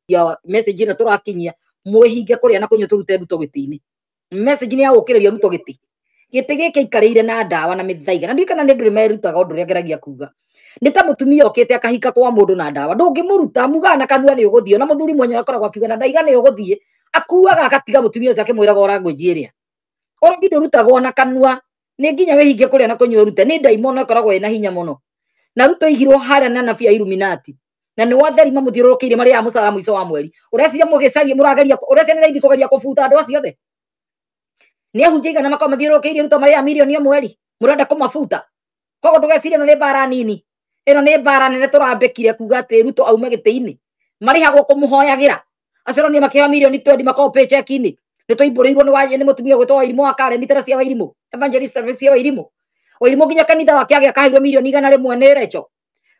Ya message ĩno tũrakinyia, mwĩhinge kũrĩa na kũnyua, tũrute Ruto gĩtĩ-inĩ. Message nĩ ya gũkĩrĩria Ruto gĩtĩ. Gĩtĩ gĩkĩ aikarĩire na ndawa na mĩthaiga, na ndiũĩ kana nĩ ndũrĩ merutaga ũndũ ũrĩa ngeragia kuga. Nĩ ta mũtumia okĩte akahika kwa mũndũ na ndawa, ndũngĩmũruta, mugaga na kanua nĩ ũgũthiĩ. Ona mũthuri mwenyewe akoragwo akiuga na ndaiga nĩ ũgũthiĩ, akuaga agatiga mũtumia ũcio akĩmwĩraga ũrangũnji ĩrĩa ũrogi ndũrutagwo na kanua, nĩ nginya wĩhinge kũrĩa na kũnyua ũrute. Nĩ ndaimono ĩkoragwo ĩna hinya mũno, na Ruto aigirwo harĩa na anabii a Illuminati na nĩ watheri mamũthiũrũrũkĩirie marĩaga mũcara mũico wa mweri. Ũreciria mũgĩcaria mũrageria, ũreciria nĩ raithi kũgeria kũbuta andũ acio othe? Nĩ ahunjia igana makoragwo mathiũrũrũkĩirie Ruto marĩaga mirioni o mweri, mũrenda kũmabuta? Koguo ndũgecirie ĩno nĩ mbara nini, ĩno nĩ mbara nene tũrambĩkire kuga atĩ Ruto aume gĩtĩ-inĩ. Marĩhagwo kũmũhoyagĩra acio nĩ makĩheo mirioni 20 makoragwo paycheck-inĩ. Nĩ twaibũrĩirwo nĩ mũtumia ũgwĩtwo Wairimũ wa Karen, Teresia Wairimũ, Evangelist Teresia Wairimũ. Wairimũ nginya kanitha wake agĩaka aheirwo mirioni 100 nĩ Recho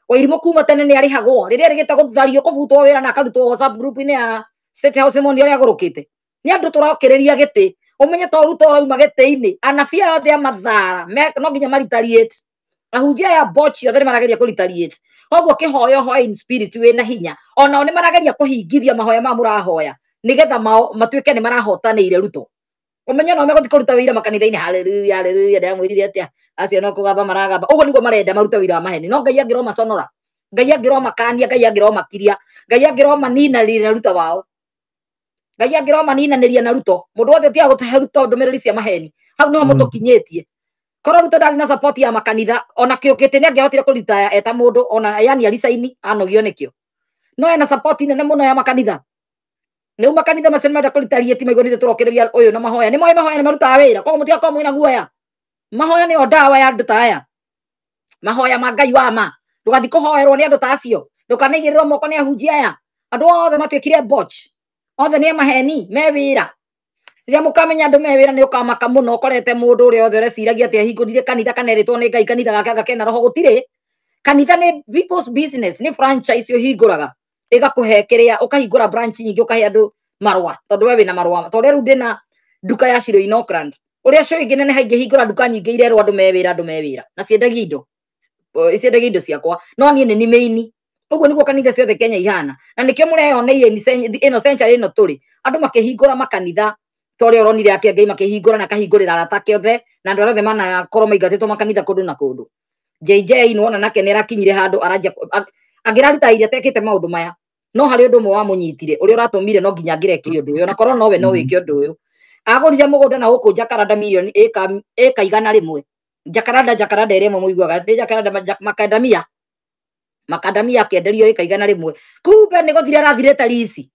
Wairimũ. Kuma tene nĩ arĩhagwo rĩrĩa rĩgĩta gũthario, kũbutwo wĩra na akarutwo WhatsApp group-inĩ ya State House. Nĩ ũrĩa agũrũkĩte nĩ andũ tũrokĩrĩria gĩtĩ. Ũmenye to Ruto ũrauma gĩtĩ-inĩ, anabii aya othe a mathara no nginya maritariate. Ahunjia aya mbochi othe nĩ marageria kũritariate. Koguo kĩhoya ũhoe in spirit wĩna hinya, onao nĩ marageria kũhingithia mahoya maya mũrahoya nĩgetha mao matuĩke nĩ marahotanĩire Ruto. Ũmenye no megũthiĩ kũruta wĩira makanitha-inĩ, haleluya, haleluya, ndamwĩrire atĩa, acio no kũgamba maragamba. Ũguo nĩguo marenda marute wĩira wa maheni, no Ngai angĩromaconora, Ngai angĩromakania, Ngai angĩromakiria, Ngai angĩromaninanĩria na Ruto wao, Ngai angĩromaninanĩria na Ruto. Mũndũ wothe ũtigaga gũtũhe Ruto ndũmĩrĩri cia maheni, hau niho mũtũkinyĩtie. Korwo Ruto ndarĩ na support ya makanitha, ona kĩo gĩtĩ nĩ angĩahotire kũritaya eta mũndũ, ona yani aricaini anogio nĩkĩo, no ena support nene mũno ya makanitha. Rĩu makanitha macio nĩmarenda kũritariate, maigua nĩ tũrokĩrĩria ũyũ na mahoya. Nĩ moĩ mahoya nĩ marutaga wĩra, koguo mũtigakorwo mwĩna guoya. Mahoya nĩyo ndawa ya andũ ta aya, mahoya ma Ngai wa ma. Ndũgathiĩ kũhoerwo nĩ andũ ta acio, ndũkanaigĩrĩrwo moko nĩ ahunjia aya. Andũ othe matuĩkire botch, othe nĩ a maheni me wĩra. Rĩrĩa mũkamenya andũ me wĩra, nĩ ũkamaka mũno ũkorete mũndũ ũrĩa othe ũreciragia atĩ ahingũrire kanitha kana erĩtwo nĩ Ngai kanitha gake anga kena roho. Gũtirĩ kanitha, nĩ people's business, nĩ franchise ũhingũraga ĩgakũhe kĩrĩa, ũkahingũra branch nyingĩ, ũkahe andũ marũa tondũ we wĩna marũa. Tondũ rĩu ndĩna nduka ya Shiro in Auckland, ũrĩa cio ingĩ neneha ingĩhingũra nduka nyingĩ irerwo andũ me wĩra, andũ me wĩra na ciendagia indo, ciendagia indo ciakwa, no niĩ nĩ main. Ũguo nĩguo kanitha ciothe Kenya ihana, na nĩkĩo mũreyoneire ĩno century ĩno tũrĩ, andũ makĩhingũra makanitha ta ũrĩa ũronire ake Ngai makĩhingũra na akahingũrĩra arata ake othe na andũ arĩa othe manakorwo maingatĩtwo makanitha kũndũ na kũndũ. JJ nĩwona nake nĩ arakinyire handũ aranjia angĩraritaire atekĩte maũndũ maya, no harĩ ũndũ ũmwe wamũnyitire ũrĩa ũratũmire no nginya angĩrekire ũndũ ũyũ, ona korwo nowe no wĩke ũndũ ũyũ. Agũrire mũgũnda na gũkũ Jacaranda mirioni ĩka 100. Jacaranda, Jacaranda ĩrĩa ĩmwe mũiguaga nĩ Jacaranda makandamia, makandamia akĩenderio ĩka 100. Kumbe nĩ gũthira arathirĩte lease,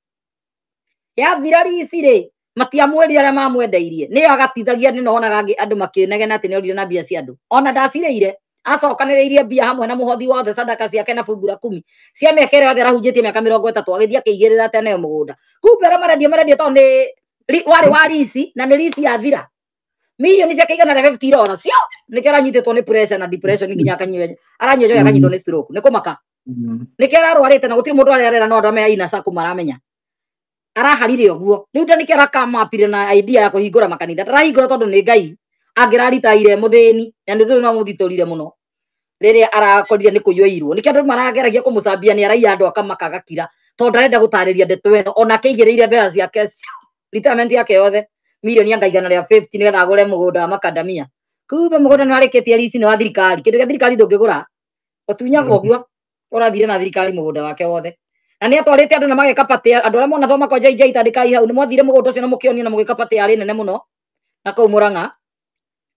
yathira lease rĩ, matiamwĩrire arĩa mamwendeirie, nĩyo agatithagia. Nĩ nonaga andũ makĩnegena atĩ nĩorire na mbia cia andũ, ona ndacirĩire. Acokanĩrĩirie mbia hamwe na mũhothi wothe, sadaka ciake na fungu la kumi cia mĩaka ĩrĩa yothe arahunjĩtie, mĩaka 30, agĩthiĩ akĩigĩrĩra atĩ aneo mũgũnda. Kumbe arĩa marendia marendia tondũ nĩ warĩ wa lease, na nĩ lease yathira, mirioni ciake 150 irora cio. Nĩkĩo aranyitĩtwo nĩ pressure na depression, nginya akanyua, aranyua njohi akanyitwo nĩ stroke, nĩ kũmaka. Nĩkĩo ararwarĩte, na gũtirĩ mũndũ arĩa arera, no andũ ame aina saku maramenya araharire ũguo. Rĩu ta nĩkĩo arakamapire na idea ya kũhingũra makanitha. Ndarahingũra tondũ nĩ Ngai, angĩraritaire mũthĩni, na nĩ ũndũ ũyũ no mũthitũrire mũno rĩrĩa arakorire nĩ kũiyũirwo. Nĩkĩo andũ marageragia kũmũcambia nĩ araiya andũ akamaka agakira, tondũ ndarenda gũtarĩria ndeto ĩno. Onake aigĩrĩire mbeca ciake, retirement yake yothe, mirioni anga 150, nĩgetha agũre mũgũnda wa makandamia. Kumbe mũgũnda nĩ warĩkĩtie lease, nĩ wa thirikari. Kĩndũ gĩa thirikari ndũngĩgũra, ũtunyagwo ũguo. Ũrathire na thirikari mũgũnda wake wothe, na nĩ atwarĩte andũ na mageka party. Andũ arĩa mona kwa JJ tandĩkai hau, nĩ mwathire mũgũnda ũcio na mũkĩonio na mũgĩka party yarĩ nene mũno na kũu Murang'a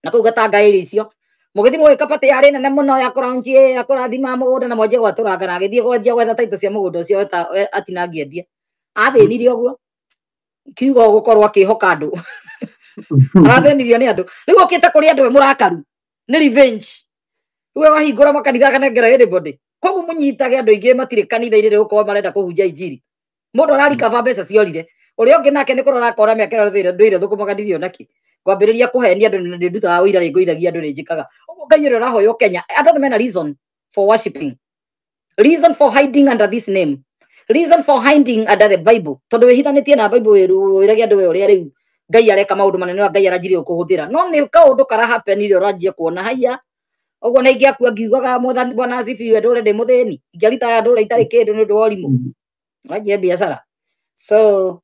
na kũu Gatanga area icio. Mũgĩthiĩ mũgĩka party yarĩ nene mũno ya kũraunji, ya kũrathima mũgũnda, na mwanjie gwatũranga, na agĩthiĩ kwanjia gwetha title cia mũgũnda ũcio atinangie athĩnirie ũguo kiugo gũkorwo akĩhoka andũ, arathĩnirio nĩ andũ. Rĩu okĩte kũrĩ andũ e mũrakaru, nĩ revenge. Rĩu we wahingũra makanitha akanengera anybody. Koguo mũnyitage andũ aingĩ matirĩ kanitha-inĩ rĩ gũkorwo marenda kũhunjia injiri. Mũndũ ararikaba mbeca ciorire, ũrĩa ũngĩ nake nĩ kũrora akora mĩaka ĩrĩa ndũire thũkũmaga ndirĩ onakĩ ngwambĩrĩria kũhenia andũ, nĩ ndutaga ũira, nĩ ngũithagia andũ, nĩ njĩkaga ũguo. Ngai ũrĩa ũrahoywo Kenya, andũ othe mena reason for worshiping, reason for hiding under this name, reason for hiding under the Bible, tondũ wĩhithanĩtie na Bible, wĩrage andũ we ũrĩa rĩu Ngai areka maũndũ manene, na Ngai aranjirie gũkũhũthĩra, no nĩ kaũndũ kara happen rĩrĩa ũranjia kuona haiya ũguo. Na ingĩakua ngiugaga, "Mwathani Bwana asifiwe, ndũre ndĩ mũthĩni, ingĩaritaya ndũre itarĩ kĩndũ nĩ ũndũ wa ũrimũ, wanjie biacara." So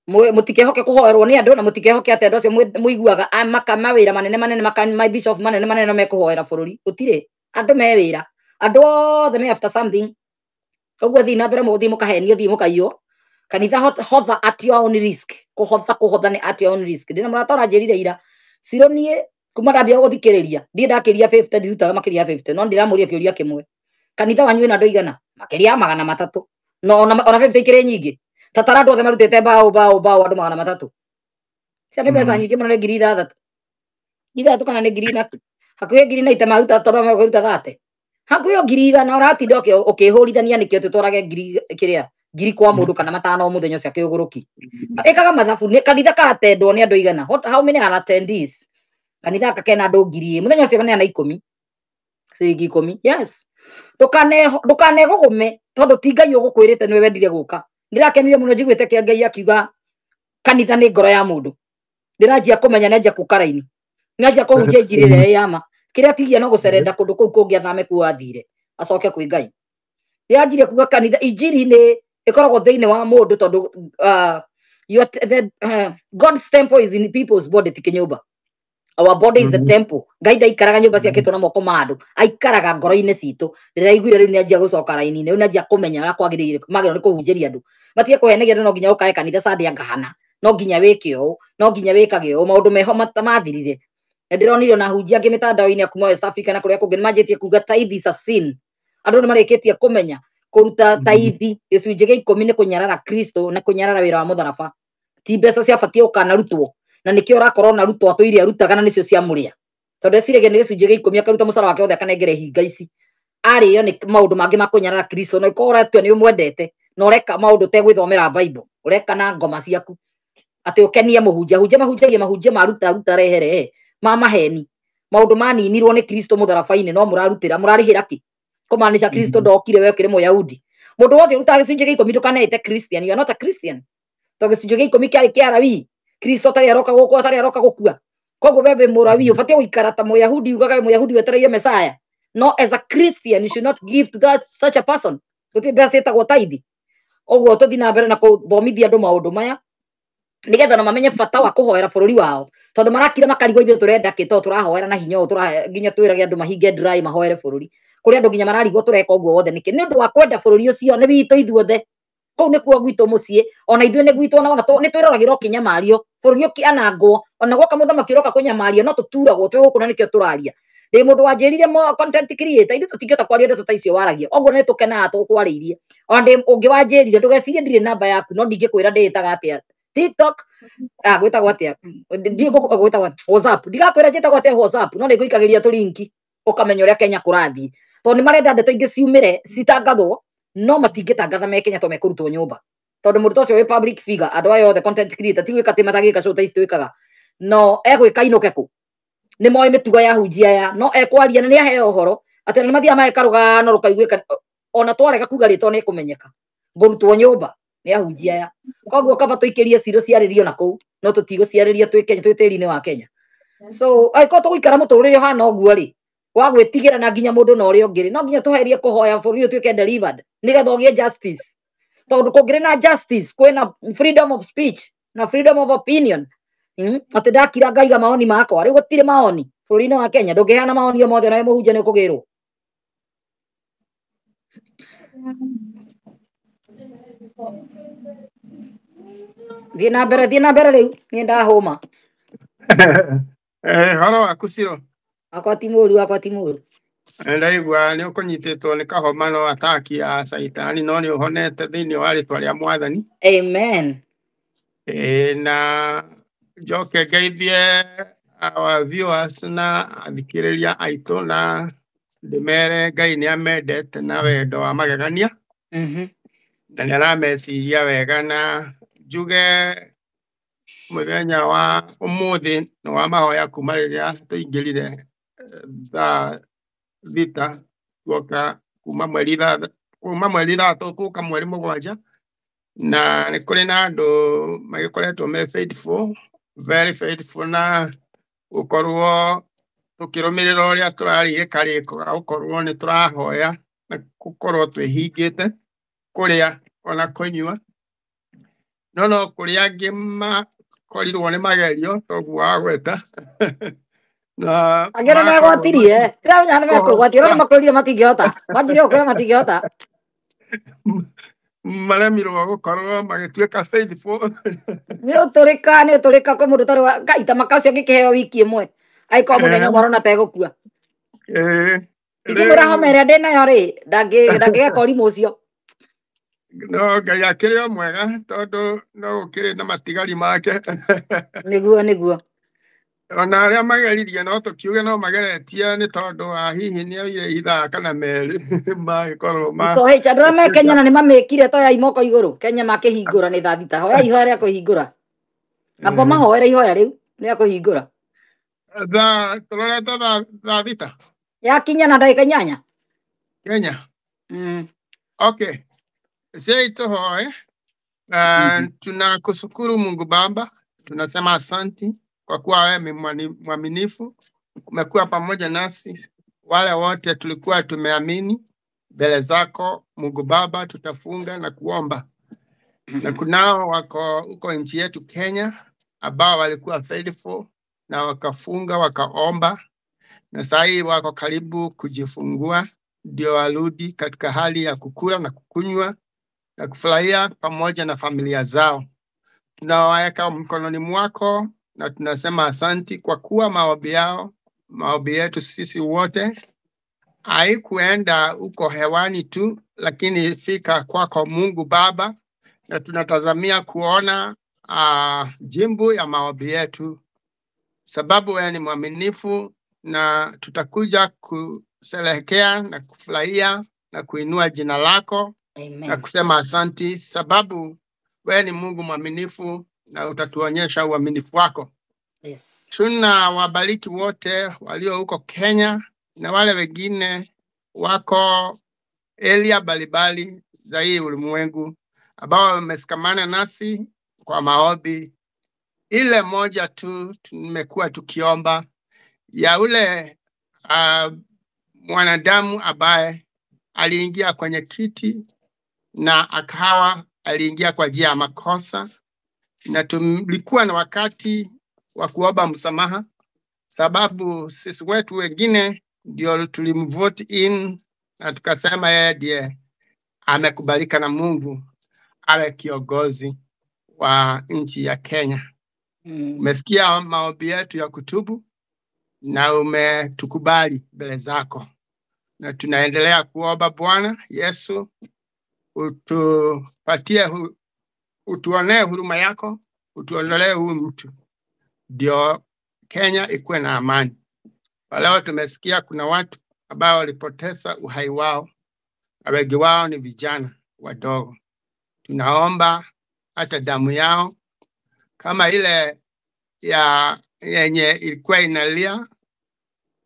mũtikehoke kũhoerwo nĩ andũ, na mũtikehoke atĩ andũ acio mũiguaga maka mawĩra manene manene, maka ma bishop manene manene no mekũhoera bũrũri. Gũtirĩ andũ me wĩra, andũ othe me after something. Ũguo thiĩ na mbere, mũgũthiĩ mũkahenio, thiĩ mũkaiywo kanitha. Hotha at your own risk. Kũhotha, kũhotha nĩ at your own risk. Ndĩna mũrata ũranjĩrire ira, Ciro, niĩ kuma ndambia gũthikĩrĩria ndiĩ ndakĩria 50, ndirutaga makĩria ya 50, no ndĩramũria kĩũria kĩmwe: kanitha wanyu wĩna andũ aigana? Makĩria ya 300. No ona 50 ikĩrĩ nyingĩ. Tatara andũ othe marutĩte mbaũ mbaũ mbaũ, andũ 300 cia nĩ mbeca nyingĩ mũno, nĩ 6,000, 6,000 kana nĩ ngiri na hakuhĩ ngiri na ite maruta, tondũ megũruta 30, hakuhĩ o 100,000. Ũratinda ũkĩhũrithania nĩkĩo tũtwarage ngiri kĩrĩa ngiri kwa mũndũ kana 5 o mũthenya ũcio akĩũgũrũki. Ĩkaga mathabu, nĩ kanitha kaatendwo nĩ andũ aigana? How many are attendees? Kanitha gaka kena andũ 1000, mũthenya ũcio kaneana 10, ciringi 10. Yes, ndũkanegũgũme tondũ ti Ngai ũgũkwĩrĩte, nĩwe wendire gũka. Ndĩrakenire mũno njiguĩte kĩa Ngai akiuga kanitha nĩ ngoro ya mũndũ. Ndĩranjia kũmenya, nĩanjia kũka raini, nĩanjia kũhunjia injiri ĩrĩa ĩ ya ma. Kĩrĩa tigia no gũcerenda kũndũ kũu kũngĩ, athame kuo athire acoke kwĩ Ngai. Ndĩranjirie kuga kanitha injiri nĩ ĩkoragwo thĩinĩ wa mũndũ, tondũ God's temple is in people's body, ti kĩnyũmba. Our body is the temple. Ngai ndaikaraga nyũmba ciakĩtwo na moko ma andũ, aikaraga ngoro-inĩ citũ. Ndĩraiguire rĩu nĩanjia gũcoka raini-inĩ, rĩu nĩanjia kũmenya ũrĩa kwagĩrĩire, magĩrĩirwo nĩ kũhunjĩria andũ. Matige kũhenagia andũ, no nginya ũkae kanitha Sunday angahana, no nginya wĩke ũũ, no nginya wĩkage ũũ. Maũndũ meho mathirire. Na ndĩronire ona hunjia angĩ mĩtandao-inĩ ya kuma West Africa na kũrĩa kũngĩ nĩmanjĩtie kuga tithe is a sin. Andũ nĩ marĩkĩtie kũmenya kũruta tithe, gĩcunjĩ gĩa 10, nĩ kũnyarara Kristo na kũnyarara wĩra wa mũtharaba. Ti mbeca ciabatiĩ gũkanarutwo, na nĩkĩo ũrakora ona Ruto atũire arutaga na nĩcio ciamũrĩa, tondũ eciragia nĩ gĩcunjĩ gĩa 10, akaruta mũcara wake wothe akanengere hinga ici arĩo nĩ maũndũ mangĩ ma kũnyarara Kristo. Na ĩkorwo ũratua nĩ ũmwendete na ũreka maũndũ ũtegwĩthomera Bible, ũreka na ngoma ciaku atĩ ũkenie mũhunjia. Hunjia mahunjagia mahunjia ma ruta ruta rehe rehe ma maheni, maũndũ maninirwo nĩ Kristo mũtharaba-inĩ, no mũrarutĩra, mũrarĩhĩra kĩ? Kũmaanisha Kristo ndokire, we ũkĩrĩ Mũyahudi. Mũndũ wothe ũrutaga gĩcunjĩ gĩa 10, ndũkaneĩte Christian, you are not a Christian, tondũ gĩcunjĩ gĩa 10 kĩarĩ kĩa Alawii. Kristo atarĩ aroka gũkũ, atarĩ aroka gũkua. Koguo we wĩ Mũlawii, ũbatiĩ gũikara ta Mũyahudi, ugaga wĩ Mũyahudi wetereire Messiah. No as a Christian you should not give to that such a person. Gũtirĩ mbeca ciĩtagwo tithe. Ũguo tũthiĩ na mbere na kũthomithia andũ maũndũ maya nĩgetha na mamenye bata wa kũhoera bũrũri wao, tondũ marakira makarigwo ithuĩ tũrenda kĩ, tondũ tũrahoera na hinya ũũ, nginya twĩrage andũ mahinge dry mahoere bũrũri. Kũrĩ andũ nginya mararigwo tũreka ũguo wothe nĩkĩ, nĩ ũndũ wa kwenda bũrũri ũcio. Nĩ witũ ithuothe, kũu nĩkuo gwitũ mũciĩ, ona ithuĩ nĩ gwitũ, ona nĩ twĩroragĩra ũkĩnyamario bũrũri ũkĩanangwo, ona gwoka mũthamaki ũroka kũnyamaria, no tũturagwo twĩ gũkũ, na nĩkĩo tũraria. Ndĩ mũndũ wanjĩrire content creator, ithuĩ tũtingĩhota kwaria ndeto ta icio waragia ũguo, nĩ tũkenaga tũkwarĩirie. Ona ndĩ ũngĩ wanjĩrire, ndũgecirie ndirĩ namba yaku, no ndingĩkwĩra ndĩĩtaga atĩa TikTok, gwĩtagwo atĩa, ndiĩ gwĩtagwo WhatsApp, ndigakwĩra njĩtagwo atĩa WhatsApp, no nĩngũikagĩria tũlinki ũkamenya ũrĩa Kenya kũrathiĩ, tondũ nĩ marenda ndeto ingĩ ciumĩre citangathwo, no matingĩtangatha me Kenya tondũ mekũrutwo nyũmba, tondũ mũndũ ta ũcio wĩ public figure, andũ aya othe content creator ti gwĩka atĩ matagĩka show ta ici twĩkaga, no egwĩka inũke kũ? Nĩ moĩ mĩtugo ya hunjia aya, no ekwaria na nĩ aheo ũhoro atĩ nĩ mathiaga mageka rũgano rũkaiguĩka, ona twarega kuga rĩtwa nĩ kũmenyeka, ngũrutwo nyũmba nĩ ahunjia aya. Koguo kaba tũikĩrie ciro ciarĩrio na kũu, no tũtigũciarĩria twĩ Kenya, twĩ tĩri-inĩ wa Kenya. So angĩkorwo tũgũikara mũtũrĩre ũhana ũguo rĩ, wa gwĩtigĩra na nginya mũndũ na ũrĩa ũngĩ rĩ, no nginya tũherie kũhoya bũrũri ũyũ ũtuĩke delivered nĩgetha ũgĩe justice, tondũ kũngĩrĩ na justice kwĩna freedom of speech na freedom of opinion, atĩ ndakira ngaiga maoni makwa. Rĩu gũtirĩ maoni bũrũri-inĩ wa Kenya, ndũngĩheana maoni o mothe, nawe mũhunjia nĩ ũkũgĩrwo. Thiĩ na mbere, thiĩ na mbere, rĩu niĩ ndahũma. Horo waku, Ciro? Wakwa ti mũru, wakwa ti mũru. Ndaigua nĩ ũkũnyitĩtwo nĩ kahoma, no ataki ya caitani, no nĩ ũhonete thĩinĩ wa rĩtwa rĩa Mwathani. Amen. Na njoke ngeithie our viewers na athikĩrĩria aitũ, na ndĩmere Ngai nĩ amendete na wendo wa magegania na nĩ arameciria wega, na njuge mũthenya wa ũmũthĩ nĩ wa mahoya kuma rĩrĩa tũingĩrire thaa 6 guoka kuma mweri 6 gũka mweri 7, na nĩ kũrĩ na andũ magĩkoretwo me faithful, very faithful, na gũkorwo tũkĩrũmĩrĩra ũrĩa tũrarĩire karĩko ga gũkorwo nĩ tũrahoya na gũkorwo twĩhingĩte kũrĩa. ona kũnyua, no no kũrĩ angĩ makorirwo nĩ magerio toguo wagweta na Angĩ nĩ magakorwo megwatirie, ndĩramenya nĩ mekwĩgwatia, no nĩ makĩhota makwĩrire matingĩhota, manjirie gũkwĩra matingĩhota. Maremirwo gũkorwo magĩtuĩka faithful. Nĩ ũtũrĩka, nĩ ũtũrĩka kwĩ mũndũ ũtarĩ wa Ngai ta maka ũcio angĩkĩheo wiki ĩmwe angĩkorwo mũthenya ũmwe arona tegũkua. Ingĩmwĩra homa Rĩu ĩrĩa ndĩ nayo rĩ, ndangĩgeka ũrimũ ũcio. No Ngai akĩrĩ o mwega tondũ no gũkĩrĩ na matigari make. Nĩguo nĩguo. Ona arĩa mageririe no tũkiuge no mageretie nĩ tondũ wa hihi nĩ oire ithaa kana merĩ magĩkorwo ma Icohĩca andũ arĩa me Kenya na nĩ mamĩkire toyai moko igũrũ. Kenya makĩhingũra nĩ thaa thita. Hoya ihoya rĩa kũhingũra. Amba mahoere ihoya rĩu rĩa kũhingũra. Thaa tũrorete thaa thita Yakinya na ndagĩka 8. Kenya. Okay, sei tuhoe. Tunakushukuru Mungu Baba, tunasema asanti kwa kuwa wewe ni mwaminifu, umekuwa pamoja nasi wale wote tulikuwa tumeamini mbele zako Mungu Baba, tutafunga na kuomba. Na kunao wako huko nchi yetu Kenya ambao walikuwa faithful na wakafunga wakaomba, na saa hii wako karibu kujifungua, ndio warudi katika hali ya kukula na kukunywa na kufurahia pamoja na familia zao. Tunawaweka mkononi mwako na tunasema asanti kwa kuwa maombi yao, maombi yetu sisi wote haikuenda huko hewani tu, lakini ilifika kwako Mungu Baba, na tunatazamia kuona jimbu ya maombi yetu, sababu wewe ni mwaminifu, na tutakuja kusherehekea na kufurahia na kuinua jina lako na Amen. kusema asanti, sababu wewe ni Mungu mwaminifu na utatuonyesha uaminifu wako. Yes. Tuna wabariki wote walio huko Kenya na wale wengine wako area mbalimbali za hii ulimwengu ambao wameshikamana nasi kwa maombi. Ile moja tu tumekuwa tukiomba ya ule mwanadamu ambaye aliingia kwenye kiti na akawa aliingia kwa njia ya makosa, na tulikuwa na wakati wa kuomba msamaha, sababu sisi wetu wengine ndio tulimvote in na tukasema yeye ndiye amekubalika na Mungu awe kiongozi wa nchi ya Kenya. Umesikia maombi yetu ya kutubu na umetukubali mbele zako, na tunaendelea kuomba Bwana Yesu utupatie, utuonee huruma yako, utuondolee huyu mtu, ndio Kenya ikuwe na amani. Kwa leo tumesikia kuna watu ambao walipoteza uhai wao, na wengi wao ni vijana wadogo. Tunaomba hata damu yao kama ile ya yenye ilikuwa inalia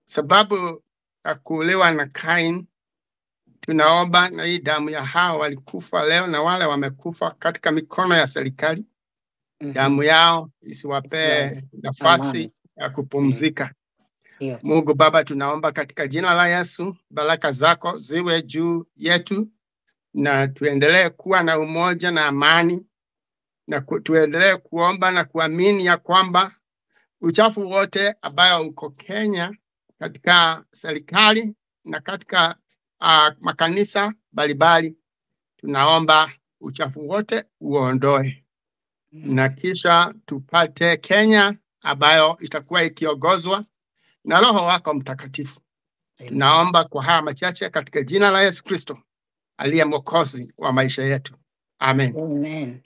sababu ya kuuliwa na Kain, tunaomba na hii damu ya hao walikufa leo na wale wamekufa katika mikono ya serikali, damu yao isiwapee Isiwape nafasi amani. ya kupumzika. Ndio. Mungu Baba, tunaomba katika jina la Yesu, baraka zako ziwe juu yetu na tuendelee kuwa na umoja na amani, na tuendelee kuomba na kuamini ya kwamba uchafu wote ambayo uko Kenya katika serikali na katika makanisa mbalimbali, tunaomba uchafu wote uondoe, na kisha tupate Kenya ambayo itakuwa ikiongozwa na Roho wako Mtakatifu. Amen. Tunaomba kwa haya machache katika jina la Yesu Kristo aliye Mwokozi wa maisha yetu. Amen. Amen.